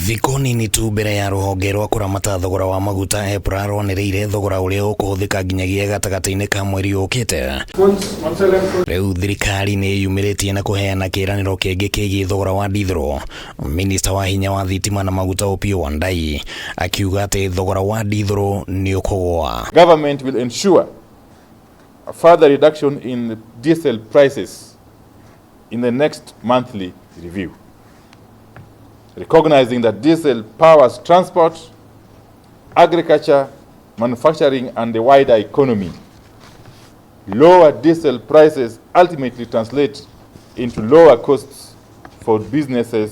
Thikũ nini tu mbere ya rũhonge rwa kũramata thogora wa maguta EPRA rwanĩrĩire thogora ũrĩa ũkũhũthĩka nginyagia gatagatĩ-inĩ ka mweri ũkĩte. Rĩu thirikari nĩ ĩyumĩrĩtie na kũheana kĩĩranĩro kĩngĩ kĩgiĩ thogora wa ndithũrũ. Minista wa hinya wa thitima na maguta Opiyo Wandayi akiuga atĩ thogora wa ndithũrũ nĩ ũkũgũa. Government will ensure a further reduction in diesel prices in the next monthly review, recognizing that diesel powers transport, agriculture, manufacturing, and the wider economy. Lower diesel prices ultimately translate into lower costs for businesses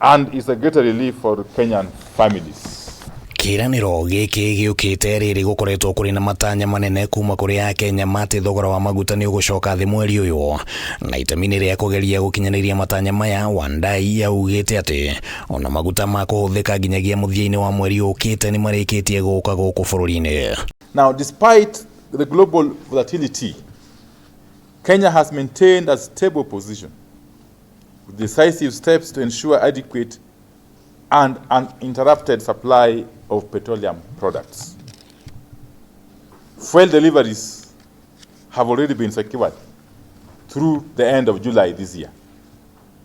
and is a greater relief for Kenyan families. Kĩĩranĩro gĩkĩ gĩũkĩte rĩrĩ gũkoretwo kũrĩ na matanya manene kuma kũrĩ Akenya matĩ thogora wa maguta nĩ ũgũcoka thĩ mweri ũyũ, na itemi-inĩ rĩa kũgeria gũkinyanĩria matanya maya, Wandayi augĩte atĩ ona maguta ma kũhũthĩka nginyagia mũthia-inĩ wa mweri ũkĩte nĩ marĩkĩtie gũka gũkũ bũrũri-inĩ. Now, despite the global volatility, Kenya has maintained a stable position with decisive steps to ensure adequate and uninterrupted supply of petroleum products. Fuel deliveries have already been secured through the end of July this year,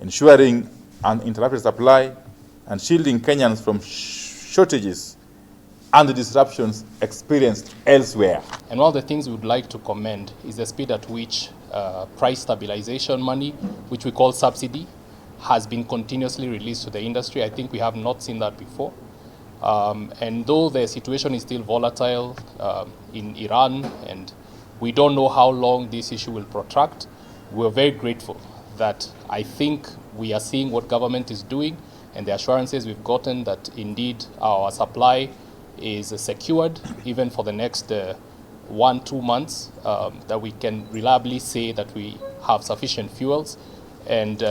ensuring uninterrupted supply and shielding Kenyans from shortages and the disruptions experienced elsewhere. And one of the things we would like to commend is the speed at which price stabilization money, which we call subsidy, has been continuously released to the industry. I think we have not seen that before. And though the situation is still volatile in Iran and we don't know how long this issue will protract, we're very grateful that I think we are seeing what government is doing and the assurances we've gotten that indeed our supply is secured even for the next 1-2 months, that we can reliably say that we have sufficient fuels. And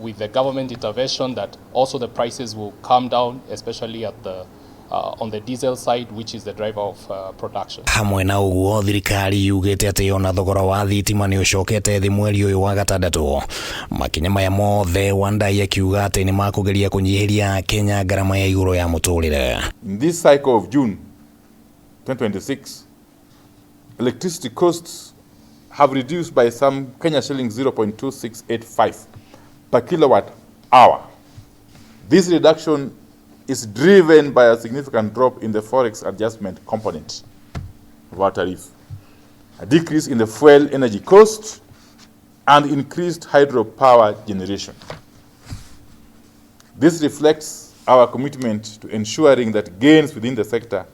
with the government intervention, that also the prices will come down, especially at the on the diesel side, which is the driver of production. Hamwe na ũguo, thirikari yugĩte atĩ ona thogora wa thitima nĩ ũcokete thĩ mweri ũyũ wa gatandatũ. Makinya maya mothe, Wandayi akiuga atĩ nĩ makũgeria kũnyihĩria Kenya ngarama ya igũrũ ya mũtũrĩre. In this cycle of June 2026, electricity costs have reduced by some Kenya shillings 0.2685 per kilowatt hour. This reduction is driven by a significant drop in the forex adjustment component of our tariff, a decrease in the fuel energy cost, and increased hydropower generation. This reflects our commitment to ensuring that gains within the sector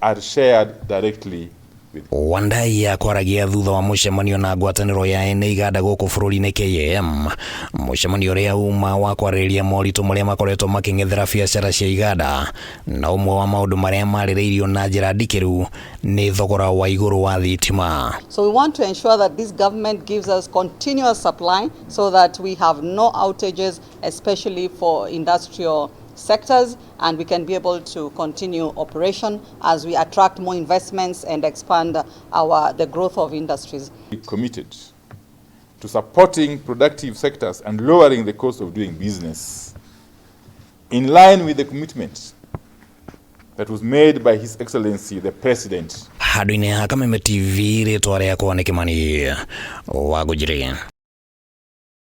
are shared directly with Wandayi akwaragia thutha wa mũcemanio na ngwatanĩro ya ene iganda gũkũ bũrũri-inĩ KAM, mũcemanio ũrĩa uma wa kwarĩrĩria moritũ marĩa makoretwo makĩng'ethera biacara cia iganda, na ũmwe wa maũndũ marĩa marĩrĩirio na njĩra ndikĩru nĩ thogora wa igũrũ wa thitima. So we want to ensure that this government gives us continuous supply so that we have no outages, especially for industrial sectors, and we can be able to continue operation as we attract more investments and expand our the growth of industries. Committed to supporting productive sectors and lowering the cost of doing business. In line with the commitment that was made by His Excellency the President. Handũ-inĩ ha Kameme TV, rĩtwa rĩakwa nĩ Kĩmani wa Ngũnjiri.